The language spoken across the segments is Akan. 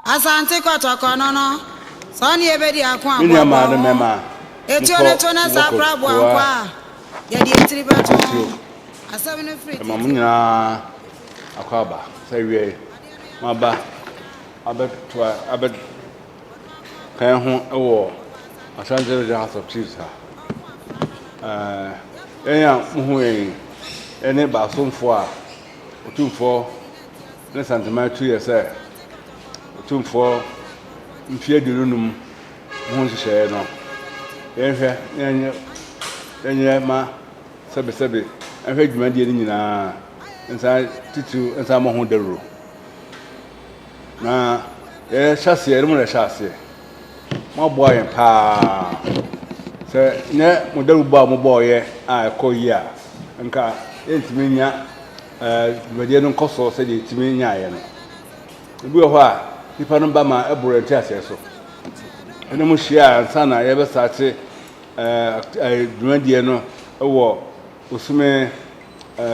Asante kɔtɔkɔ no no, sɛ ɔne yɛbɛdi ako Me nua aboaboa maa ne ho. mmarima Etuo mokɔ no to ne mowɔ saa kora aboa Koa nkwa a, yɛde etiri bɛto ho. titiriw. Asɛm no firi Ɛma mo tete. nyinaa akɔ aba sɛ wiɛ moaba abɛtoa abɛka yɛn ho wɔ Ashanti Region House of Chiefs ha. Ɛɛ yɛn a mohu yɛn yi, yɛne baasomfoɔ a Otumfoɔ ne Santeman tu yɛ sɛ Otumfoɔ mfeɛ 25 ho nhyehyɛeɛ no, yɛnhwɛ na yɛnyɛ yɛnyɛ ma sɛbesɛbe nhwɛ dwumadie no nyinaa nsan titiriw nsan mmɔ ho dawuro. Na yɛhyɛ aseɛ, yɛne mo na ɛhyɛ aseɛ. Moaboa yɛn paa. Sɛ nyɛ mo dawurubɔ a mobɔeɛ a ɛkɔ yie a, nka yɛntumi nnya dwumadie no nkɔsoɔ sɛdeɛ yɛtumi nyaeɛ no. Ebi wɔ hɔ a, nnipa no ba ma ɛboro yɛn nteaseɛ so. Ɛne mo hyia ansa na yɛbɛsate dwumadie no wɔ bosome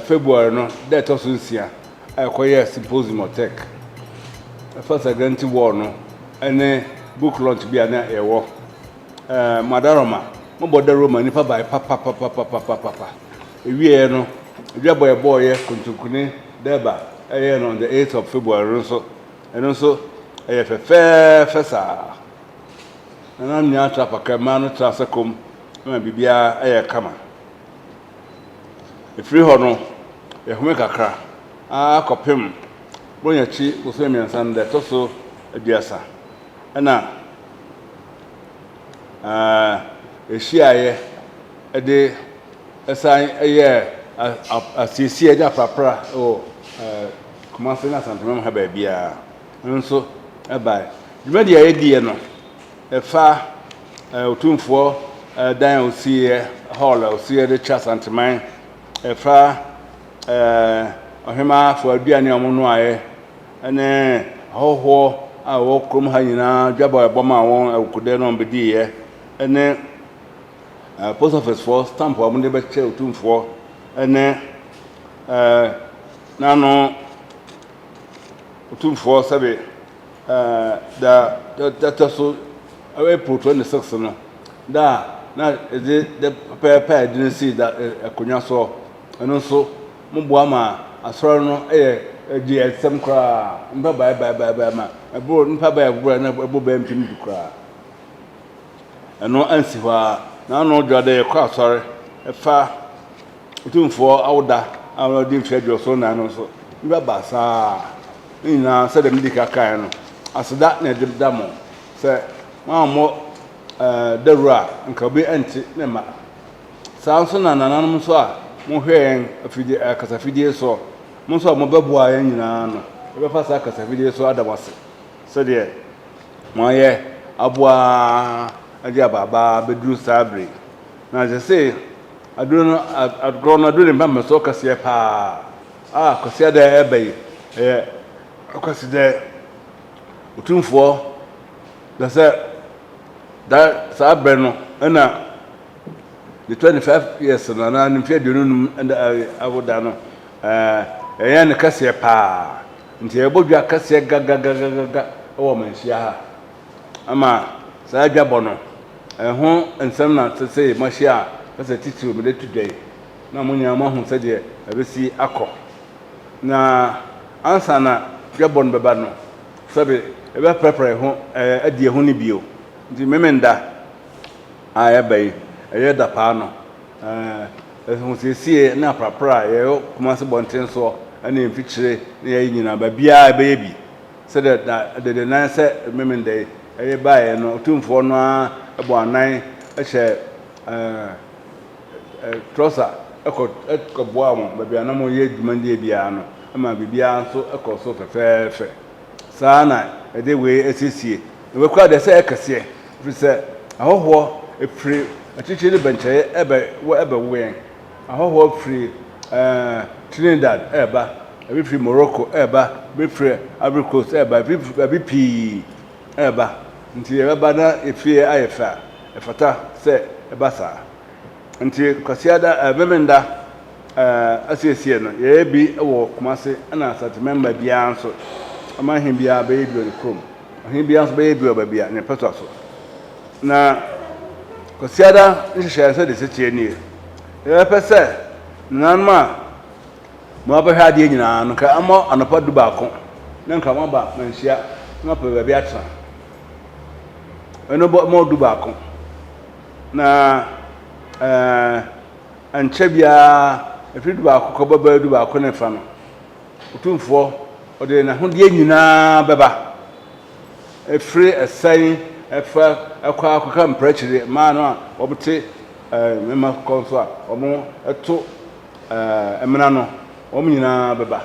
February no da ɛtɔ so nsia a ɛkɔyɛɛ symposium wɔ Tech. Ɛfa Sagranti Wall no ne book launch bi a na yɛwɔ. Madaroma, mobɔ dawuro ma nnipa bae papapapapapapa. Ɛwieɛ no, dwabɔ a yɛbɔeɛ Kontonkone Durbar ɛyɛɛ no on the 8th of February no nso, ɛno nso ɛyɛ fɛfɛɛfɛ saa. Nananom nyinaa tra apaka, mmaa no tra ase komm ma biribiara yɛ kama. Ɛfiri hɔ no, yɛhome kakra ara kɔpem Buronya akyi bosome mmiɛnsa no da ɛtɔ so 30 ɛna yɛhyiaeɛ de san yɛɛ asiesie ne aprapra wɔ Kumasi ne Asantemam ha baabiara. Ɛno nso baeɛ. Dwumadie a yɛdiiɛ no, ɛfa Otumfoɔ dan a ɔsiiɛ, hall a ɔsiiɛ de kyerɛ Asanteman, ɛfa Ɔhemaa aduane a wɔnoaeɛ ne ahɔhoɔ a wɔwɔ kurom ha nyinaa dwabɔ a yɛbɔ maa wɔn awukudeɛ no a wɔbɛdiiɛ ne post office foɔ stamp a wɔde bɛkyɛ Otumfoɔ ne n'ano Otumfoɔ sɛbe da da ɛtɔ so April 26 no da a na ɛdze dɛ pɛpɛɛpɛ a yɛde no sii da akonnwa soɔ ɛno nso moboa ma asɔre no yɛ gye nsɛm koraa nnipa bae bae bae bae ma ɛboro nnipa bae ɛboro na ɛboro bɛyɛ 10,000 koraa. Ɛno ansi hɔ ara na ano dwa dɛ yɛkɔ asɔre ɛfa Otumfoɔ awoda a ɔdi mfe 74 no nso, nnipa baasa a ne nyinaa sɛdeɛ medi ka kaeɛ no, aseda na ɛde da mo sɛ moammɔ dawuro a nka obi nte ne mma. Saa nso na nananom nso a mohwɛ yɛn afidie kasafidie soɔ, mo nso a mobɛboa yɛn nyinaa no, yɛbɛfa saa kasafidie so ada mo ase sɛdeɛ moayɛ aboa de aba aba bɛduru saa bere yi. Na seesei Aduro no, agorɔ no aduro ne mpɛmpɛnsoɔ kɛseɛ paa a Kwasiada a ɛreba yi, ɛyɛ Kwasida Otumfoɔ pɛ sɛ da saa berɛ no ɛna ne 25 years no anaa ne mfeɛ 25 ɛna awoda no ɛɛ ɛyɛ ne kɛseɛ paa nti yɛbɔ dwa kɛseɛ gagagagaga wɔ Manhyia ha. Ama saa dwabɔ no, ɛho nsɛm na seesei moahyia a ɛsɛ sɛ titiriw mede to dwa yi, na mo nyinaa moahu sɛdeɛ ɛbɛsi akɔ. Na ansa na dwabɔ no bɛba no, sɛbe yɛbɛprapra yɛn ho adi yɛn ho ni bio. Nti Memenda a ɛreba yi, ɛyɛ dapaa no, ahosiesie ne aprapra a yɛwɔ Kumasi bɔnten soɔ ne mfikyire ne yɛn nyinaa, baabiara yɛbɛyɛ bi. Sɛdeɛ da dedenan sɛ Memenda yi ɛyɛ baeɛ no, Otumfoɔ no ara bɔ anan hyɛ trɔsa kɔ kɔboaa wɔn baabi a na wɔreyɛ dwumadie biara no ma biribiara nso kɔɔ so fɛfɛɛfɛ. Saa ara na yɛde wei asiesie. Na wei koraa deɛ sɛ ɛyɛ kɛseɛ, ɛfiri sɛ ahɔhoɔ firi akyirikyiri ne bɛnkyɛeɛ bɛwo yɛn. Ahɔhoɔ firi Trinidad reba, ebi firi Morocco reba, ebi firi Ivory Coast reba, ebi firi baabi pii reba. Nti yɛbɛba na efie ayɛ fɛ a, ɛfata sɛ ɛba saa. Nti Kwasiada, Memenda asiesie no, yɛyɛ bi wɔ Kumasi ɛna Asante mɛmba biara nso, ɔmanhene biara bɛyɛ bi wɔ ne kurom. Ɔhene biara nso bɛyɛ bi wɔ baabi a ne pɛtoa so. Na Kwasiada nhyehyɛeɛ sɛdeɛ ɛsi teɛ nie. Yɛbɛpɛ sɛ nananom a moabɛhwɛ adeɛ nyinaa no, nka ɛmmɔ anɔpa dubaako na nka moaba manhyia na moapɛ baabi atena. Ɛno bɔ mmɔ dubaako. Na ɛɛ ɛnkyɛ biara ɛfiri dubaako kɔbɔ bɛyɛ dubaako ne fa no, Otumfoɔ, ɔde n'ahodeɛ nyinaa bɛba, ɛfiri ɛsɛn ɛfa ɛkɔ ara kɔka mprɛkyire mmaa no a wɔte mmɛmma kɔn so a wɔto mmena no, wɔn nyinaa bɛba.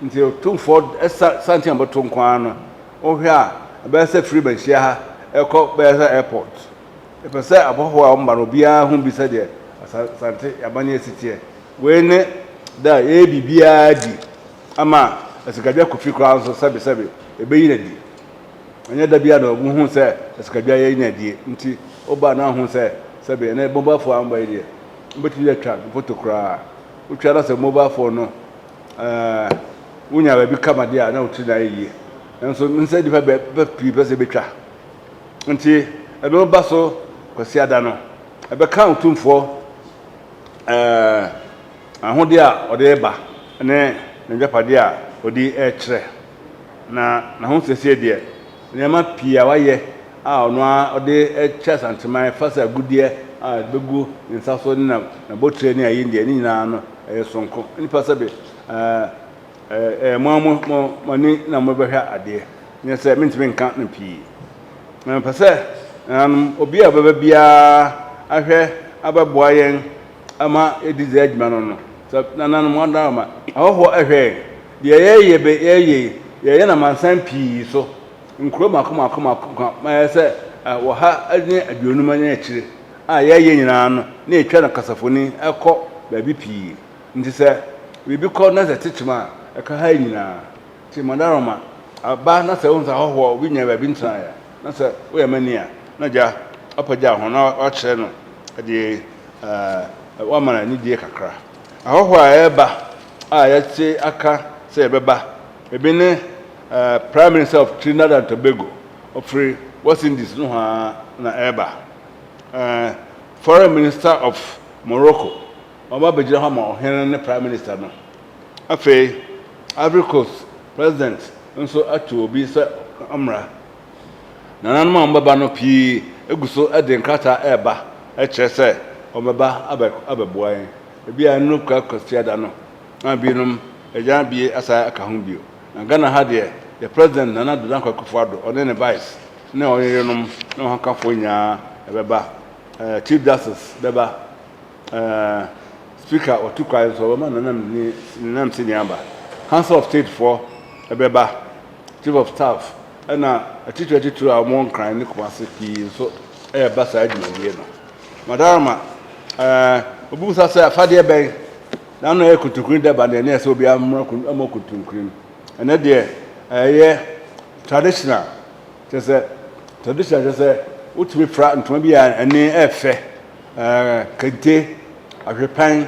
Nti Otumfoɔ ɛsa santen a wɔbɛto nko ara no, wohwɛ a ɛbɛyɛ sɛ firi Manhyia ha ɛkɔ bɛyɛ sɛ airport. Yɛpɛ sɛ abɔfoɔ a wɔba no obiara hu bi sɛdeɛ Asante amanneɛ si teɛ. Wei ne da a yɛyɛ biribiara di ama Asikadwa Kofi koraa nso sɛbesɛbe ɛbɛyi no adi. Ɛnyɛ da biara na wɔhu sɛ Asikadwa yɛyi no adie nti woba na wohu sɛ sɛbe ɛnɛ mobile phone a wɔba yi deɛ wobɛtumi de atwa foto koraa. Wotwa na sɛ mobile phone no ɛɛ wonya baabi kama deɛ a na wo tiri no ayɛ yie. Nanso nsɛ nnipa bɛ pii pɛ sɛ ɛbɛtwa nti ɛno ba so Kwasiada no ɛbɛka Otumfoɔ ɛɛ ahodeɛ a ɔde reba ne n'agyapadeɛ a ɔde rekyerɛ. Na n'ahosiesie deɛ, nneɛma pii a wayɛ a ɔno ara ɔde rekyɛ Asanteman fa sɛ agudeɛ a ɛbɛgu ne nsa so ne n'abotire ne ayi deɛ, ne nyinaa no, ɛyɛ sononko. Nnipa sɛbe ɛɛ ɛyɛ mo ara mo mo ani na mobɛhwɛ adeɛ, nyɛ sɛ mentumi nka no pii. Na mepɛ sɛ nananom, obi a ɔbɛba biara ahwɛ abɛboa yɛn ama yɛadi saa adwuma no no, sɛ nananom adaworoma, ahɔhoɔ ɛhwɛ yɛn. Deɛ yɛyɛ bɛ yɛyɛ yi, yɛyɛ no amansan pii so, nkuro mmaako mmaako mmaako ma ɛyɛ sɛ 150 ne akyire a yɛyɛ nyinaa no, na yɛtwa no kasafoni ɛkɔ baabi pii. Nti sɛ biribi kɔ na sɛ ɛte kyema a, ɛka ha yi nyinaa. Nti Madaroma aba na sɛ wohu sɛ ahɔhoɔ obi nya baabi ntenaeɛ a, na sɛ woyɛ mani a, na gya wapagya ho na wakyerɛ no deɛ ɛɛ wama no anidie kakra. Ahɔhoɔ a ɛreba a yɛte aka sɛ yɛbɛba, ebi ne ɛɛ Prime Minister of Trinidad and Tobago, ɔfiri West Indies nohoa na ɛreba. Ɛɛ Foreign Minister of Morocco, wɔaba abɛgyina hɔ ama ɔhene no ne Prime Minister no. Afei Ivory Coast President nso atu obi sɛ ɔmmra. Nananom a wɔbɛba no pii gu so de nkrataa reba kyerɛ sɛ wɔbɛba abɛboa yɛn. Ebia ɛno kura Kwasiada no na binom agya bie asan aka ho bio. Na Ghana ha deɛ, yɛ President Nana Addo Dankwa Akufo-Addo, ɔne ne Vice ne wɔn yerenom ne wɔn hakafoɔ nyinaa bɛba. Chief Justice bɛba. Ɛɛ Speaker ɔtu kwan nso ɔbɛma nanam ne nenam sini aba. Council of State foɔ ɛbɛba, Chief of Staff ɛna atitire atitire a wɔwɔ Nkran ne Kumasi pii nso ɛreba saa dwumadie no. Madarama, ɛɛ obi bisa sɛ afadeɛ bɛn na ano ɛyɛ kuntunkuni dɛ ba deɛ ne ɛsɛ obiara mmra mmɔ kuntunkuni. Ɛnɛ deɛ ɛyɛ traditional. Kyerɛ sɛ traditional kyerɛ sɛ wotumi fra ntoma bi a ɛne ɛfɛ, ɛɛ kente, ahwepan,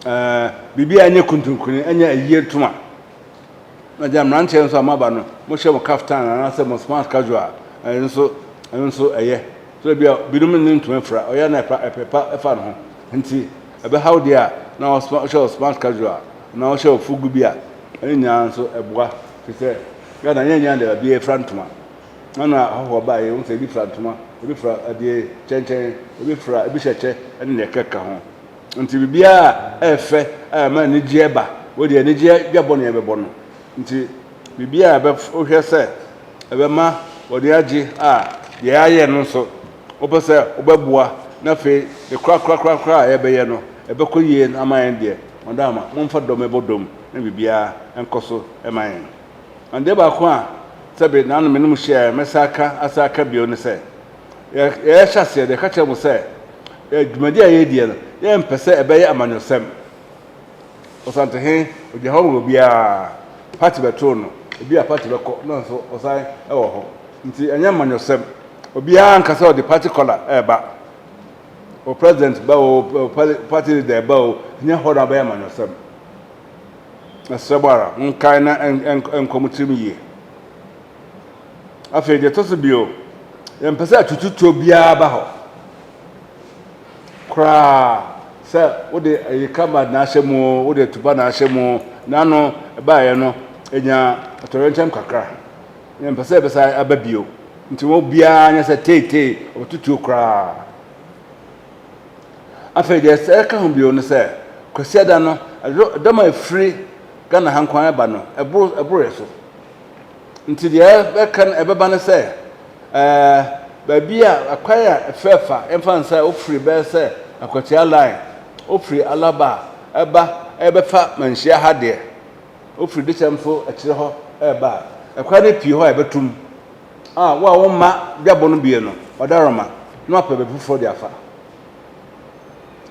ɛɛ biribi a ɛnyɛ kuntunkuni, ɛnyɛ ayie ntoma. Na gya mmeranteɛ nso a moaba no, mohyɛ mo kaftan anaasɛ mo smart casual, ɛno nso ɛno nso ɛyɛ. So ebi a binom ne ntoma fira, ɔyɛ na ɛpa ɛpa ɛfa ne ho. Nti ɛbɛhaw deɛ a na ɔhyɛ wo smart casual anaa ɔhyɛ wo fugu bi a, ɛno nyinaa nso ɛboa. Te sɛ Ghana yɛn nyinaa de baabi fira ntoma. Ɛna ahɔhoɔ baa yɛn sɛ ebi fira ntoma, ebi fira adeɛ kyɛnkyɛn, ebi fira, ebi hyɛ kyɛ ɛne deɛ ɛkeka ho. Nti biribiara a ɛyɛ fɛ a ɛma anigyeɛ ba, wei deɛ anigyeɛ dwabɔ na yɛbɛbɔ no. Nti biribiara a ɛbɛ wohwɛ sɛ ɛbɛma wɔde agye a deɛ yɛayɛ no nso wopɛ sɛ wobɛboa na afei ne korakorakorakora a yɛbɛyɛ no ɛbɛkɔ yie ama yɛn deɛ, madam momfa dɔm ɛbɔ dɔm na biribiara nkɔ so ma yɛn. Adeɛ baako a sɛbe naano me ne mo hyiaeɛ a mɛsan aka asan aka bio ne sɛ, yɛrehyɛ aseɛ no, yɛka kyerɛ mo sɛ dwumadie a yɛrediɛ no, yɛmpɛ sɛ ɛbɛyɛ amanyɔsɛm. Ɔsantehe, ɔgyina hɔ ma obiara. Party bɛtoo no, ebi a party bɛkɔ na nso ɔsan wɔ hɔ. Nti ɛnyɛ amanyɔsɛm. Obiara nka sɛ ɔde party colour ɛreba. O president ba o, party leader ba o, ɛnyɛ hɔ na ɔbɛyɛ amanyɔsɛm. Mesrɛ mo ara, monkae na ɛnkɔ mo tirim yie. Afei deɛ ɛtɔ so bio, yɛmpɛ sɛ atututuo biara ba hɔ koraa sɛ wode ayi kama na ahyɛ mu o, wode atupa na ahyɛ mu o, n'ano ɛbaeɛ no ɛnya atɔyerɛnkyɛm kakra. Yɛmpɛ sɛ ɛbɛsan aba bio. Nti wɔn biara nyɛ sɛ teetee ɔbɛtutuo koraa. Afei deɛ ɛsɛ ɛka ho bio no sɛ Kwasiada no dɔm a ɛfiri Ghana ha nko ara ba no ɛboro ɛboro yɛ so. Nti deɛ ɛbɛka no ɛbɛba no sɛ ɛɛ baabi a akwan a ɛfɛɛfa ɛmfa no sɛ wofiri bɛyɛ sɛ Akwatia line wofiri Alaba a ɛba ɛbɛfa Manhyia ha deɛ wofiri Dekyɛmfo akyire hɔ ɛreba a ɛkwan no pii hɔ a ɛbɛtum a wo a womma dwabɔ no bie no ɔdaroma na wapɛ baabi foforɔ de afa.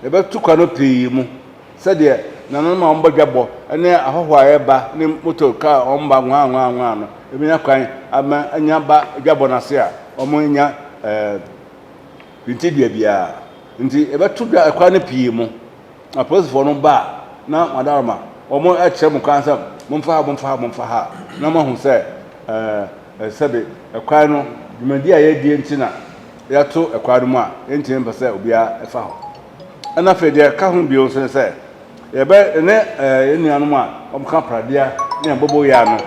Yɛbɛto kwa no pii mu sɛdeɛ nananom a wɔbɔ dwabɔ ne ahɔhoɔ a ɛreba ne motor kaa a wɔba nwaa nwaa nwaa no ɛbɛnya kwan ama anya ba dwabɔ no ase a wɔnya ɛɛ hwintidua biara. Nti yɛbɛto dwa kwan no pii mu. Apolisifoɔ no ba a, na wɔadaroma, wɔkyerɛ mo kwan sɛ momfa ha, momfa ha, momfa ha, na moahu sɛ ɛɛ sɛbe ɛkwan no dwumadi a yɛredie nti na yɛato ɛkwan no mu a yɛntumi mpɛ sɛ obiara fa hɔ. Ɛna afei deɛ ɛka ho bio nso ne sɛ yɛbɛ ne ɛɛ yɛn nuanom a wɔka pradea ne aboboyaa no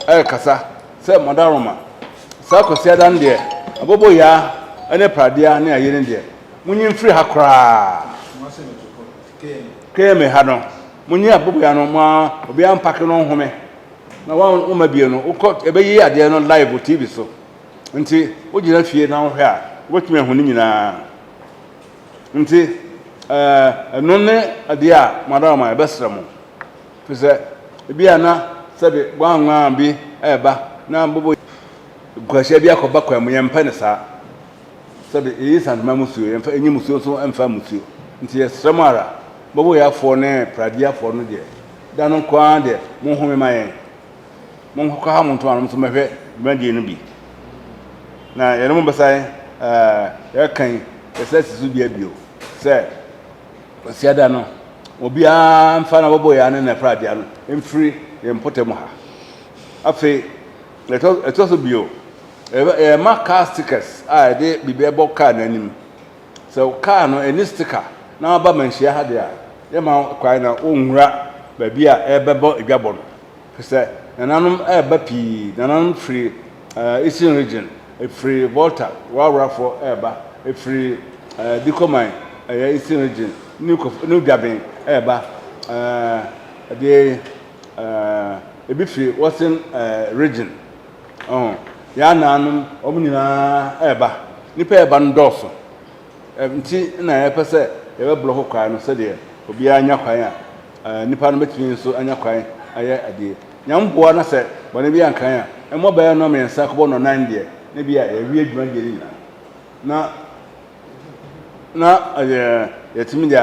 ɛrekasa sɛ moadaroma saa Kwasiada no deɛ aboboyaa ne pradea ne ayie no deɛ Monyi mfiri ha koraa. KMA ha no, monyi aboboya no mo ara, obiara mpake no nhome. Na wɔn bie no, wokɔ ɛbɛyi adeɛ no live wɔ TV so. Nti wogyina fie na wohwɛ a, wobɛtumi ahu ne nyinaa. Nti ɛno ne adeɛ a mo yɛbɛsrɛ mo. Firi sɛ ebi a na sɛbe guanguan bi ɛreba na bobo nkwahyia bi akɔba kwan mu, yɛmpɛ ne saa. Sɛbe yɛyi Santema musuo, yɛmfa, yɛnyi musuo nso mfa musuo. Nti yɛsrɛ mo ara, Boboyafoɔ ne Pradiafoɔ no deɛ, da no nko ara deɛ, monhome ma yɛn. Monkɔha mo ntoma no nso mmɛhwɛ dwumadie no bi. Na yɛne mo bɛsan ɛɛ yɛka yi, yɛsan si so dua bio sɛ, Kwasiada no, obiara mfa n'aboboyaa ne n'apradia no mfiri yɛn mpɔtam ha. Afei, ɛtɔ so bio, Yɛma car stickers a yɛde biribi bɔ car no anim. Sɛ car no ɛni sticker na waba manhyia ha deɛ a, yɛma wo kwan na wonwura baabi a ɛrebɛbɔ adwabɔ no. Firi sɛ nananom ɛreba pii, nananom firi Eastern Region, ɛfiri Volta, Woraworafoɔ ɛreba, ɛfiri Dikoman, ɛyɛ Eastern Region, ne Dwaben ɛreba, ɛdeɛ ebi firi Western Region. Ɔho, yɛn anaanom, wɔn nyinaa reba. Nnipa a ɛreba no dɔɔso. Nti na yɛpɛ sɛ yɛbɛblɔko kwan no sɛdeɛ obiara nya kwan a, nnipa no bɛtumi nso anya kwan ayɛ adeɛ. Nyame boa na sɛ bɔne bi anka yɛn a, mmɔ bɛyɛ nnɔnmiɛnsa kɔbɔ nnɔnnan deɛ, na bi a yɛawie dwumadie no nyinaa. Na na yɛatumi de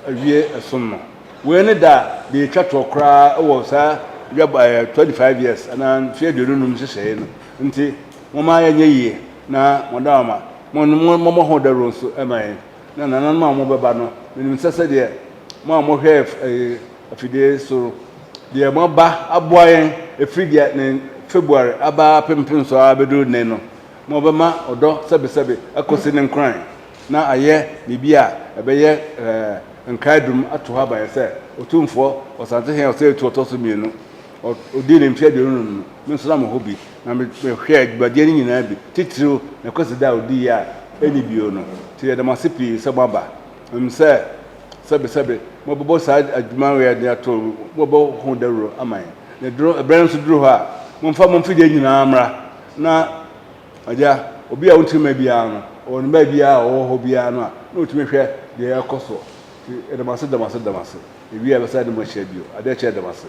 awie ɛsom no. Wei ne da a deɛ ɛtwa toɔ koraa wɔ saa 25 years anaa mfeɛ 25 nhyehyɛeɛ no nti, momma yɛnyɛ yie na mo adaworoma mommɔ ho dawuro nso ma yɛn na nananom a wɔbɛba no, menim sɛ sɛdeɛ mo a mohwɛ afidie so no, deɛ moaba aboa yɛn ɛfiri deɛ ne February aba apempem so ara bɛduru nnɛ no, ma ɔbɛma ɔdɔ sɛbesɛbe akosi ne nkoran na ayɛ biribi a ɛbɛyɛ nkaedum ato hɔ ama yɛn sɛ Otumfoɔ Ɔsantehene a ɔsɛe tu ɔtɔ so mmienu, odii ne mfe 25 no, me nso na mewɔ hɔ bi, na mehwɛɛ dwumadie no nyinaa bi, titiriw n'Akwasida a odiiɛ a ɛnni bio no. Nti yɛda mo ase pii sɛ moaba. Menim sɛ sɛbesɛbe mobɛbɔ saa adwuma wei de ato, mobɛbɔ ho dawuro ama yɛn. Na ɛberɛ no nso duru hɔ a, momfa mo mfidie nyinaa mmra Na agya, obi a wontumi mma biara no, ɔwɔ ne baabiara a ɔwɔ hɔ biara no a, na ɔtumi hwɛ deɛ ɛrekɔ soɔ. Nti yɛda mo ase, da mo ase, da mo ase. Yɛwie a yɛbɛsan ne mo ahyia bio. Adeɛ kye a da mo ase.